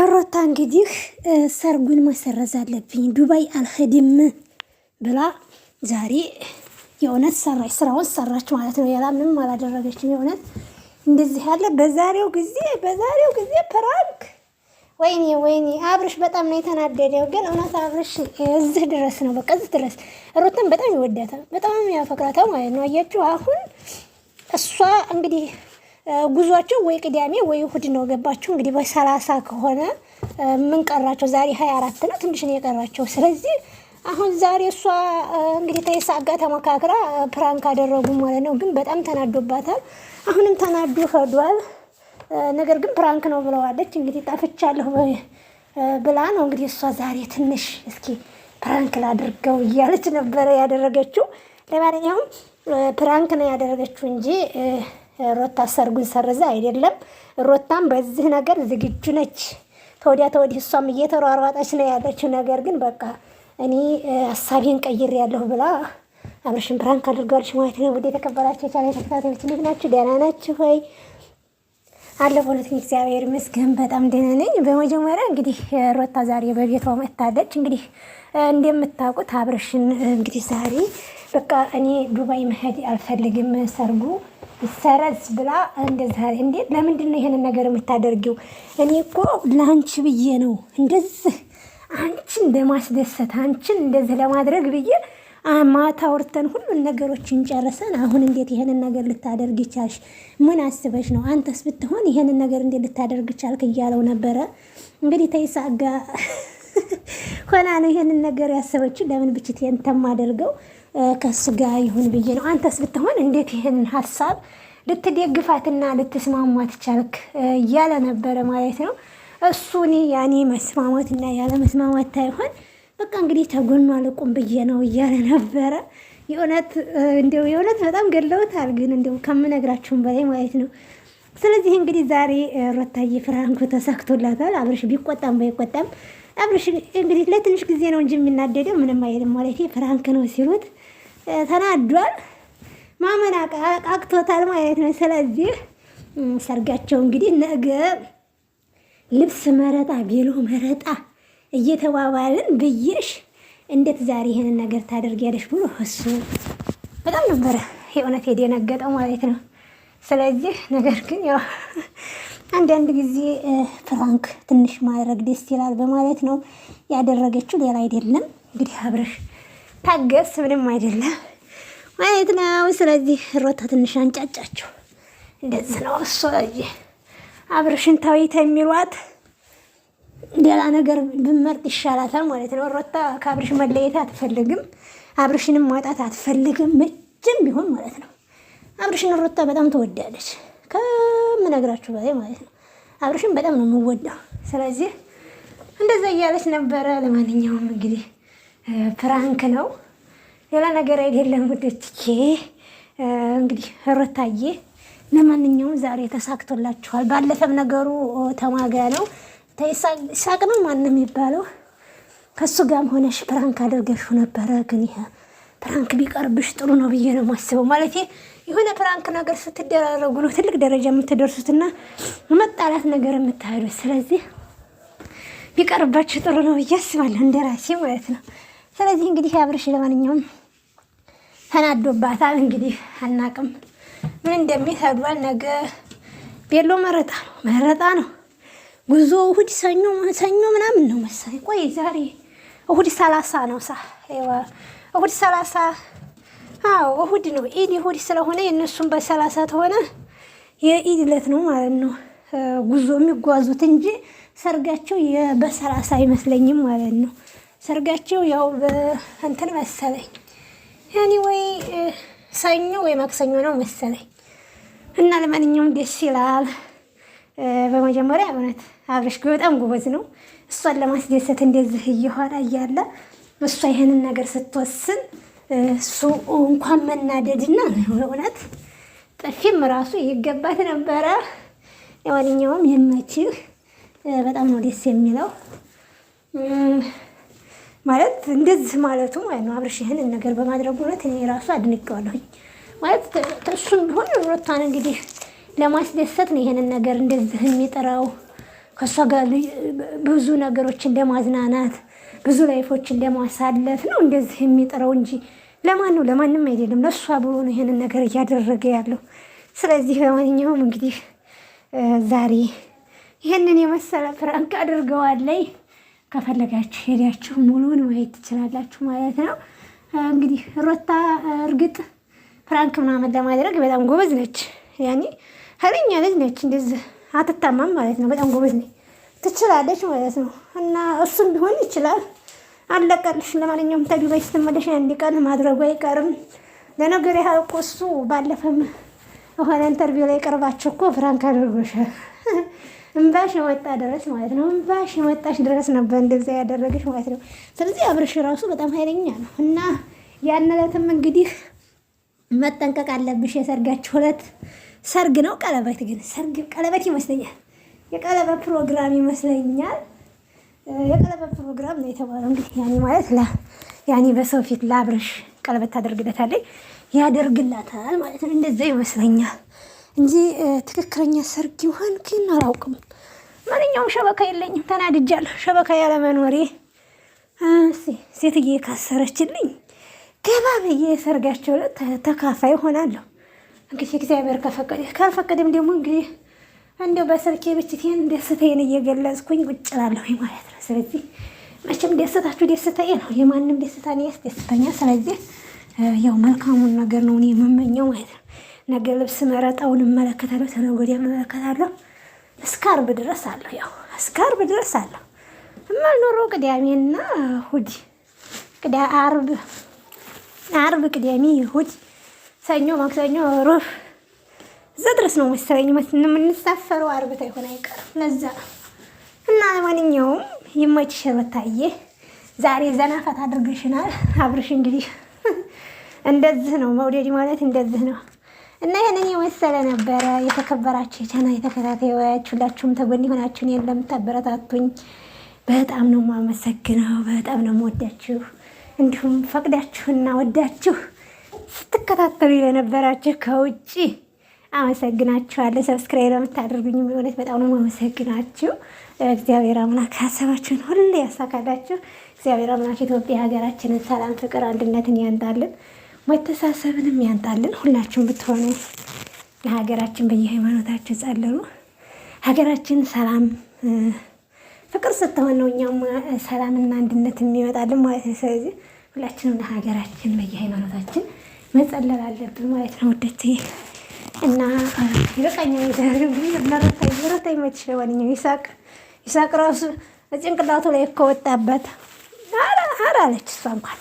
ሩታ እንግዲህ ሰርጉን መሰረዝ አለብኝ ዱባይ አልሄድም ብላ ዛሬ የእውነት ሰራች፣ ስራውን ሰራች ማለት ነው። ሌላ ምንም አላደረገችም። የእውነት እንደዚህ ያለ በዛሬው ጊዜ prank! ወይኔ ወይኔ! አብርሽ በጣም ነው የተናደደው። ግን እውነት አብርሽ እዚህ ድረስ ነው፣ በቃ እዚህ ድረስ። ሩታን በጣም ይወዳታል፣ በጣም ያፈቅራታል ማለት ነው። አያችሁ፣ አሁን እሷ እንግዲህ ጉዟቸው ወይ ቅዳሜ ወይ እሑድ ነው። ገባችሁ? እንግዲህ በ30 ከሆነ ምን ቀራቸው? ዛሬ 24 ነው፣ ትንሽ ነው የቀራቸው። ስለዚህ አሁን ዛሬ እሷ እንግዲህ ተይሳቅ ጋር ተመካክራ prank አደረጉ ማለት ነው። ግን በጣም ተናዶባታል። አሁንም ተናዶ ሄዷል። ነገር ግን prank ነው ብለዋለች። እንግዲህ ጠፍቻለሁ ብላ ነው እንግዲህ እሷ ዛሬ ትንሽ እስኪ prank ላድርገው እያለች ነበረ ያደረገችው። ለማንኛውም prank ነው ያደረገችው እንጂ ሮታ ሰርጉን ሰርዛ አይደለም። ሮታም በዚህ ነገር ዝግጁ ነች። ተወዲያ ተወዲህ እሷም እየተሯሯጠች ነው ያለችው። ነገር ግን በቃ እኔ ሀሳቤን ቀይሬያለሁ ብላ አብርሽን prank አድርገዋለች ማለት ነው። ውድ የተከበራችሁ የቻናሌ ተከታታዮች፣ እንዴት ናችሁ? ደህና ናችሁ ወይ? አለ በእውነት እግዚአብሔር ይመስገን በጣም ደህና ነኝ። በመጀመሪያ እንግዲህ ሮታ ዛሬ በቤቷ መጥታለች። እንግዲህ እንደምታውቁት አብርሽን እንግዲህ ዛሬ በቃ እኔ ዱባይ መሄድ አልፈልግም፣ ሰርጉ ሰረዝ ብላ እንደዛ። እንዴ፣ ለምንድን ነው ይሄንን ነገር የምታደርጊው? እኔ እኮ ለአንቺ ብዬ ነው፣ እንደዚህ አንቺን ለማስደሰት፣ አንቺን እንደዚህ ለማድረግ ብዬ ማታ አውርተን ሁሉን ነገሮችን ጨርሰን አሁን እንዴት ይሄንን ነገር ልታደርግ ይቻልሽ? ምን አስበሽ ነው? አንተስ ብትሆን ይሄንን ነገር እንዴት ልታደርግ ቻልክ? እያለው ነበረ። እንግዲህ ተይሳቅ ጋር ሆና ነው ይሄንን ነገር ያሰበችው። ለምን ብችት የንተማደርገው ከሱ ጋር ይሁን ብዬ ነው። አንተስ ብትሆን እንዴት ይሄንን ሀሳብ ልትደግፋትና ልትስማማት ቻልክ? እያለ ነበረ ማለት ነው። እሱ እኔ ያኔ መስማማትና ያለ መስማማት ታይሆን በቃ እንግዲህ ተጎኗ ልቁም ብዬ ነው እያለ ነበረ። የእውነት እንደው የእውነት በጣም ገለውታል፣ ግን እንደው ከምነግራችሁም በላይ ማለት ነው። ስለዚህ እንግዲህ ዛሬ ሮታዬ prank ኡ ተሳክቶላታል። አብርሽ ቢቆጣም ባይቆጣም አብርሽ እንግዲህ ለትንሽ ጊዜ ነው እንጂ የሚናደደው ምንም አይልም ማለት፣ prank ነው ሲሉት ተናዷል። ማመን አቅቶታል ማለት ነው። ስለዚህ ሰርጋቸው እንግዲህ ነገ ልብስ መረጣ፣ ቬሎ መረጣ እየተባባልን ብዬሽ እንዴት ዛሬ ይሄንን ነገር ታደርጊያለሽ ብሎ እሱ በጣም ነበረ የእውነት የደነገጠው ማለት ነው። ስለዚህ ነገር ግን ያው አንዳንድ ጊዜ prank ትንሽ ማድረግ ደስ ይላል በማለት ነው ያደረገችው፣ ሌላ አይደለም። እንግዲህ አብረሽ ታገስ፣ ምንም አይደለም ማለት ነው። ስለዚህ ሮታ ትንሽ አንጫጫቸው፣ እንደዚህ ነው እሱ። አብረሽን ታዊተ የሚሏት ሌላ ነገር ብመርጥ ይሻላታል ማለት ነው። ሮታ ከአብርሽ መለየት አትፈልግም፣ አብርሽንም ማጣት አትፈልግም መቼም ቢሆን ማለት ነው። አብርሽን ሮታ በጣም ትወዳለች ከምነግራችሁ በላይ ማለት ነው። አብርሽን በጣም ነው የምወደው። ስለዚህ እንደዛ እያለች ነበረ። ለማንኛውም እንግዲህ prank ነው፣ ሌላ ነገር አይደለም። ውዶችዬ፣ እንግዲህ ሮታዬ ለማንኛውም ዛሬ ተሳክቶላችኋል። ባለፈም ነገሩ ተማጋ ነው፣ ይሳቅ ነው ማንም የሚባለው፣ ከሱ ጋርም ሆነሽ prank አድርገሽው ነበረ። ግን ይሄ prank ቢቀርብሽ ጥሩ ነው ብዬ ነው የማስበው። ማለት የሆነ prank ነገር ስትደራረጉ ነው ትልቅ ደረጃ የምትደርሱትና መጣላት ነገር የምታሄዱት። ስለዚህ ቢቀርባችሁ ጥሩ ነው ብዬ አስባለሁ፣ እንደራሴ ማለት ነው። ስለዚህ እንግዲህ አብርሽ ለማንኛውም ተናዶባታል። እንግዲህ አናቅም ምን እንደሚል ሄዷል። ነገ ቤሎ መረጣ ነው፣ መረጣ ነው ጉዞ። እሑድ፣ ሰኞ፣ ሰኞ ምናምን ነው መሰለኝ። ቆይ፣ ዛሬ እሑድ 30 ነው። እሑድ 30፣ አዎ እሑድ ነው። ኢድ እሑድ ስለሆነ የእነሱም በ30 ተሆነ የኢድ ዕለት ነው ማለት ነው ጉዞ የሚጓዙት እንጂ ሰርጋቸው በ30 አይመስለኝም ማለት ነው። ሰርጋቸው ያው በእንትን መሰለኝ፣ ያኔ ወይ ሰኞ ወይ ማክሰኞ ነው መሰለኝ። እና ለማንኛውም ደስ ይላል። በመጀመሪያ እውነት አብርሽ በጣም ጎበዝ ነው። እሷን ለማስደሰት እንደዚህ እየሆነ እያለ እሷ ይህንን ነገር ስትወስን እሱ እንኳን መናደድና እውነት ጥፊም ራሱ ይገባት ነበረ። ለማንኛውም ይመችህ። በጣም ነው ደስ የሚለው ማለት እንደዚህ ማለቱ ማለት ነው። አብርሽ ይህንን ነገር በማድረጉ እውነት እኔ ራሱ አድንቄዋለሁኝ። ማለት እሱም ቢሆን ሩታን እንግዲህ ለማስደሰት ነው ይሄንን ነገር እንደዚህ የሚጥረው። ከእሷ ጋር ብዙ ነገሮችን ለማዝናናት ብዙ life ኦችን ለማሳለፍ ነው እንደዚህ የሚጥረው እንጂ ለማን ነው? ለማንም አይደለም። ለእሷ ብሎ ነው ይሄንን ነገር እያደረገ ያለው። ስለዚህ ለማንኛውም እንግዲህ ዛሬ ይህንን የመሰለ prank አድርገዋለይ። ከፈለጋችሁ ሄዳችሁ ሙሉን ማየት ትችላላችሁ ማለት ነው። እንግዲህ ሮታ እርግጥ prank ምናምን ለማድረግ በጣም ጎበዝ ነች። ያኔ ኃይለኛ ልጅ ነች። እንደዚህ አትታማም ማለት ነው። በጣም ጎበዝ ነች፣ ትችላለች ማለት ነው። እና እሱም ቢሆን ይችላል። አለቀልሽ። ለማንኛውም ተዱባይ ስትመለሽ አንድ ቀን ማድረጉ አይቀርም። ለነገር ያህል እኮ እሱ ባለፈም የሆነ interview ላይ ቀርባቸው እኮ prank አድርጎሻል። እምባሽ የመጣ ድረስ ማለት ነው። እምባሽ የመጣሽ ድረስ ነበር እንደዚያ ያደረገሽ ማለት ነው። ስለዚህ አብርሽ ራሱ በጣም ኃይለኛ ነው እና ያን ዕለትም እንግዲህ መጠንቀቅ አለብሽ። የሰርጋችሁ ዕለት ሰርግ ነው፣ ቀለበት ግን ሰርግ ቀለበት ይመስለኛል፣ የቀለበት ፕሮግራም ይመስለኛል። የቀለበት ፕሮግራም ነው የተባለው። እንግዲህ ያኔ ማለት ያኔ በሰው ፊት ለአብርሽ ቀለበት ታደርግለታለች፣ ያደርግላታል ማለት ነው። እንደዛ ይመስለኛል እንጂ ትክክለኛ ሰርግ ይሆን ግን አላውቅም። ማንኛውም ሸበካ የለኝም፣ ተናድጃለሁ። ሸበካ ያለመኖሬ ሴትዬ ካሰረችልኝ ገባ ብዬ የሰርጋቸው ዕለት ተካፋይ ሆናለሁ። እንግዲህ እግዚአብሔር ከፈቀደ፣ ካልፈቀደም ደግሞ እንግዲህ እንደው በስልኬ ብችቴን ደስታዬን እየገለጽኩኝ ቁጭ እላለሁኝ ማለት ነው። ስለዚህ መቼም ደስታችሁ ደስታዬ ነው፣ የማንም ደስታ እኔ ያስደስተኛል። ስለዚህ ያው መልካሙን ነገር ነው እኔ የምመኘው ማለት ነው። ነገ ልብስ መረጣውን እመለከታለሁ፣ ተነገ ወዲያ እመለከታለሁ። እስከ ዓርብ ድረስ አለሁ፣ ያው እስከ ዓርብ ድረስ አለሁ። የማልኖረው ቅዳሜና እሑድ፣ ዓርብ ዓርብ፣ ቅዳሜ፣ እሑድ፣ ሰኞ፣ ማክሰኞ፣ ሮብ እዛ ድረስ ነው መሰለኝ የምንሳፈረው። ዓርብ ታይሆን አይቀርም። ለዛ እና ለማንኛውም ይመችሽ ሩታዬ፣ ዛሬ ዘና ፈታ አድርገሽናል። አብርሽ እንግዲህ እንደዚህ ነው መውደድ ማለት እንደዚህ ነው። እና ይህንን የመሰለ ነበረ። የተከበራችሁ የቻና የተከታታዮች ሁላችሁም ተጎን የሆናችሁን እኔን ለምታበረታቱኝ በጣም ነው የማመሰግነው። በጣም ነው የምወዳችሁ። እንዲሁም ፈቅዳችሁና ወዳችሁ ስትከታተሉ ለነበራችሁ ከውጭ አመሰግናችኋለሁ። subscribe ለምታደርጉኝ የእውነት በጣም ነው የማመሰግናችሁ። እግዚአብሔር አምላክ ሀሳባችሁን ሁሉ ያሳካላችሁ። እግዚአብሔር አምላክ ኢትዮጵያ ሀገራችንን ሰላም፣ ፍቅር፣ አንድነትን ያንጣልን፣ መተሳሰብንም ያንጣልን። ሁላችሁም ብትሆኑ ለሀገራችን በየሃይማኖታችሁ ጸልሉ። ሀገራችን ሰላም ፍቅር ስትሆን ነው እኛም ሰላምና አንድነት የሚመጣልን ማለት ነው። ስለዚህ ሁላችንም ለሀገራችን በየሃይማኖታችን መጸለል አለብን ማለት ነው ውዶቼ። እና ይበቃኛል። የዛሬው ለረታ ይመችሽ። ለማንኛውም ይሳቅ ይሳቅ ራሱ ጭንቅላቱ ላይ እኮ ወጣበት። ኧረ አለች እሷ እንኳን